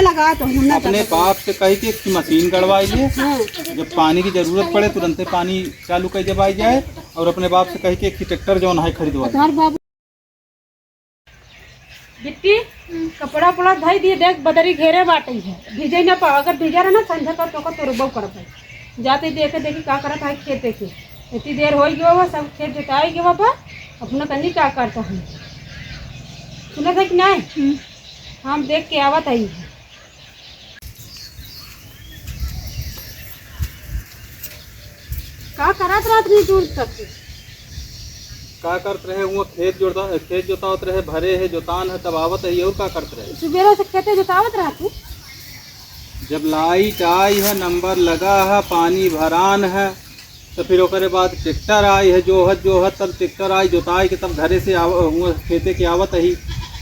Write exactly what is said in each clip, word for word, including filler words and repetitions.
लगा तो हम ना अपने बाप से कही के एक ठे मशीन गड़वाई ले। हाँ। जब पानी की जरूरत पड़े, तुरंते पानी चालू कर जब आई जाए, और अपने बाप से कही के एक ठे ट्रैक्टर जौन है खरीदवा ले। तोहार बाबू। बिट्टी, कपड़ा उपड़ा धई दिए, देख बदरी घेरे बाटे है, भीजे ना पाओ, अगर भीजा रहा ना संझा का तो का तोरबो करबे। जाते देखे देखी का करत है खेते के, इतनी देर हो गयो बा, सब खेत जोताई गयो बा, अपना तनी का करता है, सुनत है कि नहीं? हम देख के आवत है। का करत रहत रही दूर तक? का करत रहे? हुआ खेत जोता, खेत जोतावत रहे, भरे है, जोतान है, तब आवत है, और का करत रहे? सुबेरे से खेते जोतावत रहा तू? जब लाइट आई है, नंबर लगा है, पानी भरान है, तो फिर ओकरे बाद ट्रैक्टर आई है, जोहत, जोहत, तब ट्रैक्टर आई, जोताई के तब घरे से आव-, हुआ खेते के आवत ही,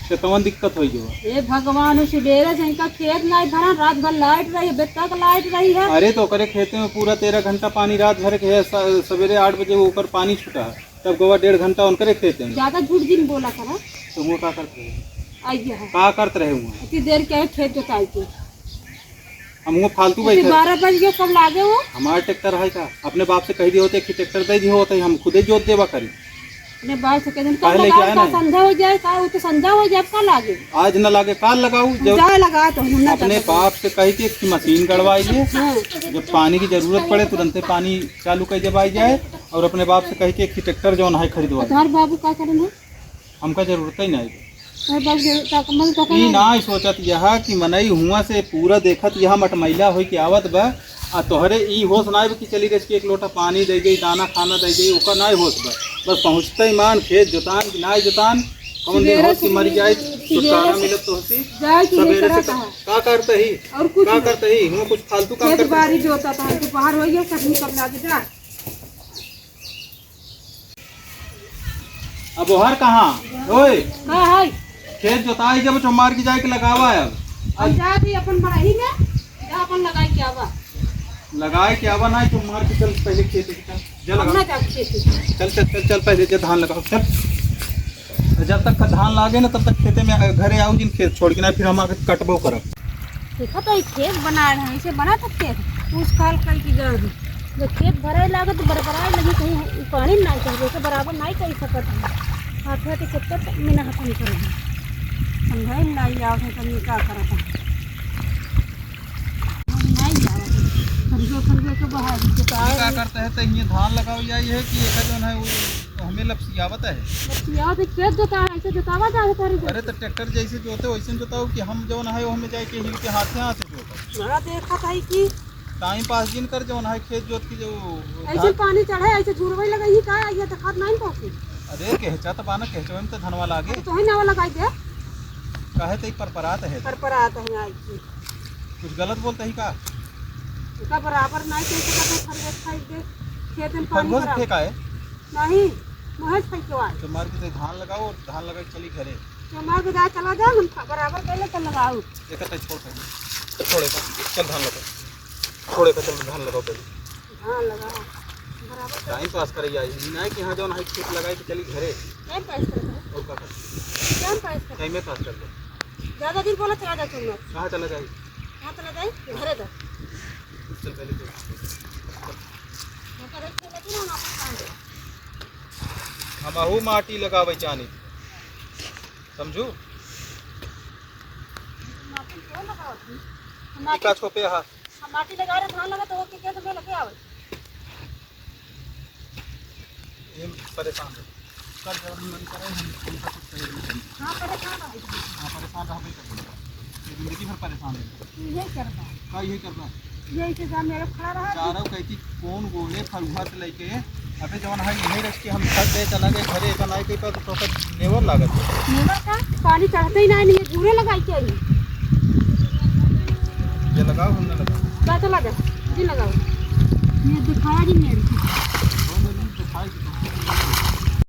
तो कौन दिक्कत होई जो? हे भगवान, उ सुबेरे से इनका खेत नाई भरा, रात भर लाइट रही, बेटा का लाइट रही है। अरे, तो ओकरे खेते में पूरा तेरह घंटा पानी रात भर के है, स-, सवेरे आठ बजे ओकर पानी छूटा है, तब गोवा डेढ़ घंटा उनकरे खेते में। ज्यादा झूठ जिन बोला करा। तो हुआ का करत रहे? आई है। का करत रहे हुआ? इतनी देर के खेत जोताई के। हम वो फालतू इतने बैठे। बारह बज गए, कब लागे वो? हमार ट्रैक्टर है का? अपने बाप से कह दिए होते कि ट्रैक्टर दे दिए होते, हम खुदे जोत देवा करी। अपने बाप से कह देन, कब काहे लेके लगाओ, आए का ना? संझा हो जाए, का वो तो संझा हो जाए, अब का लागे? आज न लागे, काल लगाऊ, जब जाए लगा तो हम ना अपने जाते। बाप से कह के एक मशीन गड़वाई ले, हाँ। जब पानी की जरूरत पड़े, तुरंते पानी चालू कर जब आई जाए, और अपने बाप से कह के एक ट्रैक्टर जौन है खरीदवा ले। तोहार बाबू का करन है? हमका जरूरत ही नहीं। अरे बाप रे, का कमल का ई करन? नाई सोचत यह कि मनई हुआ से पूरा देखत यह मटमैला होई के आवत बा, आ तोहरे ई होश नाई बा कि चली गई कि एक लोटा पानी दे गई, दाना खाना दे गई, ओकर नाई होश बा। बस पहुँचते ही मान खेत जोतान कि नाई जोतान, कौन दिन सुबेरे होश कि से मरी जाए, सुबेरे छुटकारा से मिलत तो हसी। जाए कि सवेरे से लेकर का, आता है। का करते ही? और कुछ का नहीं। करते ही? हुआ कुछ फालतू काम खेत करते बाड़ी ही? जोता था, तो बाहर हो गया, कहीं कब लागे जा। अब ओहर कहाँ? ओए, का है? खेत जोताई जब चुम्मार की जाए के लगावा है अब। अब जा भी अपन बड़ाही में, जा अपन लगाई के आवा। लगाई के आवा ना, चुम्मार की चल पहले खेत की चल। जा लगा। अपना जा खेत की। चल, चल, चल, चल, पहले जा धान लगाओ, चल। जब तक का धान लागे ना, तब तक खेते में, घरे आऊ जिन खेत छोड़ के ना, फिर हम आके कटबो करब। देखो तो, ई खेत बना रहे हैं, इसे बना सकते हैं? पूछ काल कई की गए हैं। जब खेत भरे लागे तो बरबराए लगी, कहीं उ पानी नहीं चाहिए, इसे बराबर नहीं कर सकत है। हाथ हाथ कितना तक में ना खत्म कर दे। समझाई नहीं आवत है, तनी का करत है। नहीं आवत है। खरगो, खरगो के बहार के का करते हैं, तो ये धान लगाओ या ये है कि एक जौन है वो तो हमें लपसियावत है। लपसियावत है, खेत जोता है, ऐसे जोतावा जाए करे। अरे तो ट्रैक्टर जैसे जोते वैसे जोताओ कि हम जौन है वो हमें जाए के हिल के हाथ से हाथ से जोतो। बड़ा देखत है कि टाइम पास जिन कर जौन है खेत जोत की जो ऐसे धान पानी चढ़े, ऐसे झुरवे लगे ही का, ये तो खाद नहीं पहुंची। अरे कहचा तो बाना, कहचवे में तो धनवा लागे। तो तोही नावा लगाई दे। काहे तो एक परपरात है। परपरात है आज की। कुछ गलत बोलते ही का? इनका बराबर नहीं कह सकत है, खरगोश खाई दे, खेत में पानी खरगोश भरा। फेंका है? नहीं, महेश फेंकवा है। तो मार के तो धान लगाओ और धान लगा के चली घरे। तो मार के जा, चला जा, हम खा-, बराबर पहले तो लगाओ। एक तो छोड़ पहले, छोड़ एक, चल धान लगाओ, छोड़ एक, चल धान लगाओ पहले। धान लगाओ, बराबर कर। टाइम पास करे आई, नहीं कि हाँ जौन है खेत लगाई तो चली घरे। टाइम पास कर दो। और का कर? टाइम पास कर। टाइम पास कर दो। ज्यादा दिन बोला चला जा चुम्मा। कहाँ चला जाए? कहाँ चला जाए? घरे दो। चल पहले तो। हमहू माटी लगावे चानी, समझू? माटी क्यों लगावत हई? हम ई का माटी, छोपे हा? हम माटी लगा रहे, धान लगा तो ओके के तो मैं लगे आवे। ये परेशान है। कब जब मन करे, हम, हम सब कुछ करेंगे। हाँ, परेशान है। हाँ, परेशान रहबे करेंगे। ये जिंदगी भर परेशान है। यही करबा। का यही करबा? यही के सामने अगर खड़ा रहा। चारों कहती, कौन गोले फरुहा से लेके, अबे जवन है, यही रख के हम छत दे चला गए घरे, इतना नहीं कही पास तो सब नेवर लागत है। नेवर का? पानी चढ़ते ही ना, नहीं, पूरे लगाई के आई। ये लगाओ, हमने लगाओ। का तो लगा? जी लगाओ। ये दिखाया जी मेरे को। कौन है? दिखाई दो।